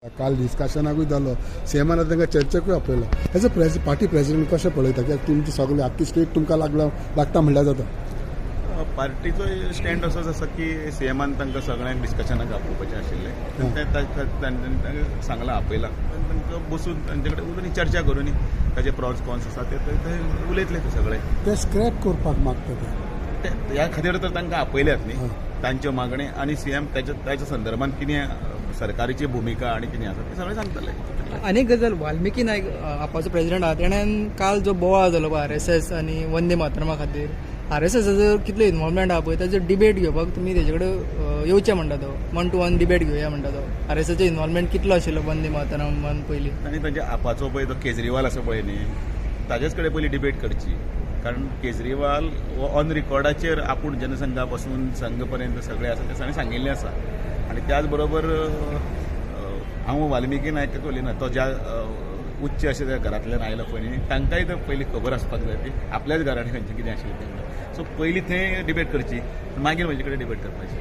काल डिस्कशनाकूय जालो, सीएमान तांकां चर्चेकूय आपयलो. एज अ पार्टी प्रेसिडेंट कशें पळयता? कित्याक तुमची सगळी आख्खी स्टेट तुमकां लागला लागता म्हणल्यार जाता. पार्टीचो स्टँड असोच आसा की सीएमान तांकां सगळ्यांक डिस्कशनाक आपोवपाचें आशिल्लें. तांकां सांगलां, आपयलां, तांकां बसून तांचे कडेन उलोवन चर्चा करून ताचे प्रॉस कॉन्स आसा ते उलयतले ते सगळे. ते स्क्रॅप करपाक मागता ते. ह्या खातीर तर तांकां आपयल्यात न्ही. तांच्यो मागण्यो आनी सीएम ताच्या संदर्भात कितें सरकाराची भुमिका आनी कितें आसा तें सगळें सांगतले. आनी गजाल, वाल्मिकी नायक आपाचो प्रेसिडेंट आहा, तेणेन काल जो बोवाळ जालो पळय आरएसएस आनी वंदे मातरमा खातीर, आरएसएसाचो कितलो इन्वॉल्वमेंट आहा पळय ताचो डिबेट घेवपाक तुमी तेजे कडेन येवचें म्हणटा तो, वन टू वन डिबेट घेवया म्हणटा तो. आरएसएसचो इन्वॉल्वमेंट कितलो आशिल्लो वंदे मातरमान पयलीं? आनी तांच्या आपाचो पळय तो केजरीवाल आसा पळय न्ही, ताजेच कडेन पयलीं डिबेट करची. कारण केजरीवाल हो ऑन रिकॉर्डाचेर आपूण जनसंघा पासून संघ पर्यंत सगळें आसा तें सगळें सांगिल्लें आसा. आनी त्याच बरोबर हांव वाल्मिकी नायक उलयना, तो ज्या उच्च अशें त्या घरांतल्यान आयलो पळय न्ही, तांकांय तर पयलीं खबर आसपाक जाय ती आपल्याच घरांत खंयचें कितें आशिल्लें तें. सो पयलीं थंय डिबेट करची, मागीर म्हजे कडेन डिबेट करपाची.